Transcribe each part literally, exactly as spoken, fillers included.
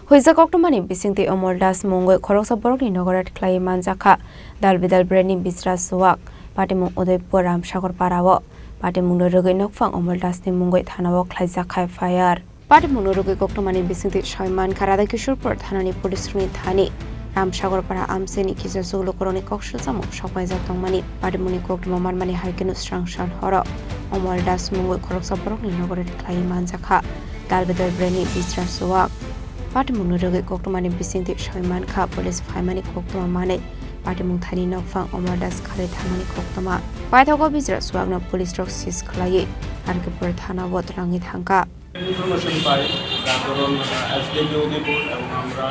Huijak koktwmani bisingtwi Omol Das mungwi khoroksa borokni nogo raid khlaiwi manjakha. Dalbidal breni Bijra Suwak, patimung Udaipur Ramsagor parao. Patimungno rwgwi nokphang Omol Dasni mungwi thanao khlaijak kha F I R. Patimungno rwgwi koktwmani bisingtwi sawi mankha Radhakishorpur thanani police rokni thani Ramsagor para amchaini kisa chuklukurokni kok sujamung sokpaijak tongmani. Patimungni koktwma manmani hai kheno swrang sal horo Omol Das mungwi khoroksa borokni nogo raid khlaiwi manjakha. Dalbidal breni Bijra Suwak. Patimungno rwgwi koktwmani bisingtwi sawi mankha police phaimani koktwma manwi. Patimung thani nokphang Omol Das kharwi thangmani koktwma. Paithago Bijra Suwakno police rok seize khlaiwi R K Pur thanao twlangwi thangkha. Information পাই, যার দরুন, আহ, এসডিপিও উদয়পুর এবং আমরা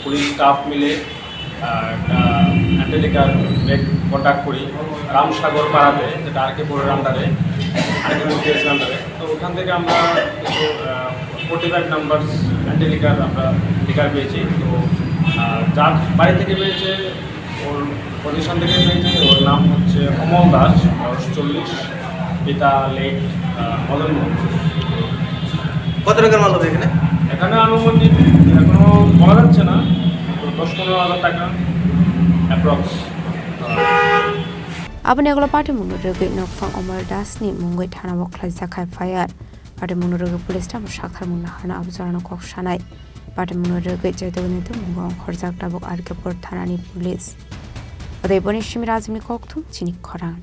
police staff মিলে, আহ, একটা অ্যান্টিলিকার red conduct করি রামসাগর পাড়াতে, যেটা আরকে পুরের আন্ডারে, আরকে পুর কেসের আন্ডারে। তো ওখান থেকে আমরা কিছু, আহ, ফোর্টি ফাইভ নাম্বার অ্যান্টিলিকার আমরা লিকার পেয়েছি। তো, আহ, যার বাড়ি থেকে পেয়েছে, ওর পজিশন থেকে পেয়েছি, ওর নাম হচ্ছে অমল দাস, বয়স চল্লিশ, পিতা লেট, আহ, মদন মোহন। কত টাকার মাল হবে এখানে? এখানে আনুমানিক এখনো বলা যাচ্ছে না, তো দশ পনেরো হাজার টাকা approx. Aboni ulo patimungno rwgwi nokphang Omol Dasni mungwi thanao khlaijak kha F I R. Patimungno rwgwi police tamo saktharmung naharno abo jorano kok sanai. Patimungno rwgwi joitokni tongmungo ongkhorjak tabuk R K Pur thanani police. Udaipurni simi Rajibni kokthum chini khorang.